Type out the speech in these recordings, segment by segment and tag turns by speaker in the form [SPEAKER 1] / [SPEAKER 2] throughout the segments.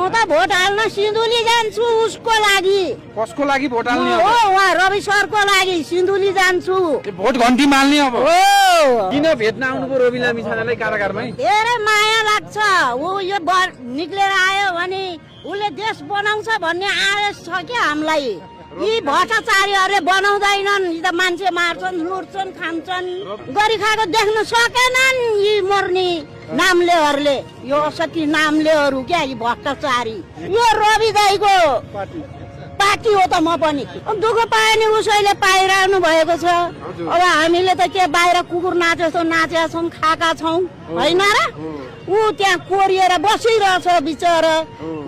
[SPEAKER 1] त भोट हाल्न सिन्धुली जान्छु उसको लागि।
[SPEAKER 2] कसको लागि भोट हाल्ने
[SPEAKER 1] हो उहाँ रवि सरको लागि सिन्धुली जान्छु।
[SPEAKER 2] भोट घन्टी माल्ने अब
[SPEAKER 1] हो
[SPEAKER 2] किन भेट्न आउनुभयो रोबी लामी छानालाई कारागारमै?
[SPEAKER 1] धेरै माया लाग्छ। ऊ यो निक्लेर आयो भने उसले देश बनाउँछ भन्ने आवेश छ कि हामीलाई। यी भ्रष्टाचारीहरूले बनाउँदैनन्, यी त मान्छे मार्छन्, लुट्छन्, खान्छन्, गरी खाएको देख्न सकेनन् यी मर्ने नामलेहरूले। यो असती नामलेहरू क्या यी भ्रष्टाचारी। यो रवि दाइको पार्टी हो त म पनि। दुःख पायो नि उसैले पाइरहनु भएको छ। अब हामीले त के बाहिर कुकुर नाचे जस्तो नाचेका छौँ, खाएका छौँ होइन र? ऊ त्यहाँ कोरिएर बसिरहेछ बिचरा।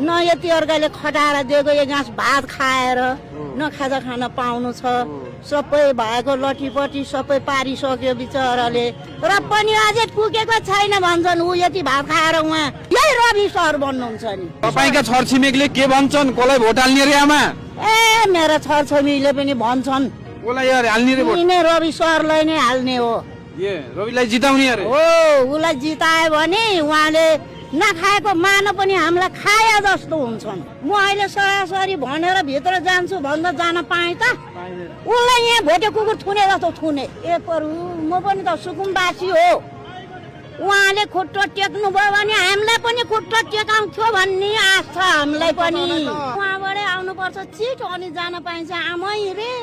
[SPEAKER 1] न यति अर्काले खटाएर दिएको एक गाँस भात खाएर न खाजा खान पाउनु छ। सबै भएको लटीपटी सबै पारिसक्यो बिचराले, र पनि अझै पुगेको छैन भन्छन्। ऊ यति भात खाएर उहाँ यही रवि सर भन्नुहुन्छ नि।
[SPEAKER 2] तपाईका छरछिमेकले के भन्छन्? कसलाई भोट हाल्ने रे आमा?
[SPEAKER 1] ए मेरो छरछिमेकीले पनि भन्छन्
[SPEAKER 2] कसलाई यार हाल्ने रे भोट?
[SPEAKER 1] यिनै रवि सरलाई नै हाल्ने हो।
[SPEAKER 2] ए रविलाई जिताउने अरे?
[SPEAKER 1] हो उसलाई जितायो भने उहाँले नखाएको मान पनि हामीलाई खाए जस्तो हुन्छन्। म अहिले सरासरी भनेर भित्र जान्छु भन्दा जान पाएँ त? उसलाई यहाँ भोटे कुकुर थुने जस्तो थुने। ए प्रभु, म पनि त सुकुम्बासी हो। उहाँले खुट्टो टेक्नु भयो भने हामीलाई पनि खुट्टो टेकाउँथ्यो भन्ने आश छ हामीलाई पनि। उहाँबाटै आउनुपर्छ चिट अनि जान पाइन्छ आमै रे।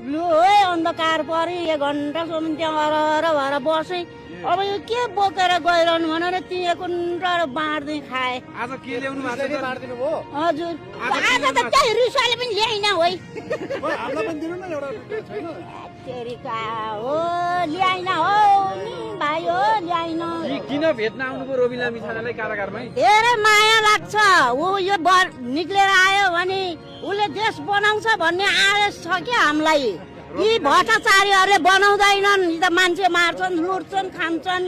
[SPEAKER 1] लु है अन्धकार परि 1 घन्टासम्म त्यहाँ हर भएर बसेँ। अब यो के बोकेर गइरहनु भनेर त्यही कुन्टर बाँड्दै खाए।
[SPEAKER 2] आज के ल्याउनु भएको छ? बाँड्दिनु भयो?
[SPEAKER 1] हजुर आज त त्यही रिसाले पनि ल्याइन है।
[SPEAKER 2] हामीलाई पनि दिनु न एउटा छैन?
[SPEAKER 1] तेरिका हो ल्याइन हो नि भाइ हो ल्याइन।
[SPEAKER 2] किन भेट्न आउनुभयो रोबी लामी छानालाई कारागारमै?
[SPEAKER 1] धेरै माया लाग्छ। ऊ यो निक्लेर आयो भने उसले देश बनाउँछ भन्ने आवेश छ कि हामीलाई। यी भ्रष्टाचारीहरूले बनाउँदैनन्, यी त मान्छे मार्छन्, लुट्छन्, खान्छन्।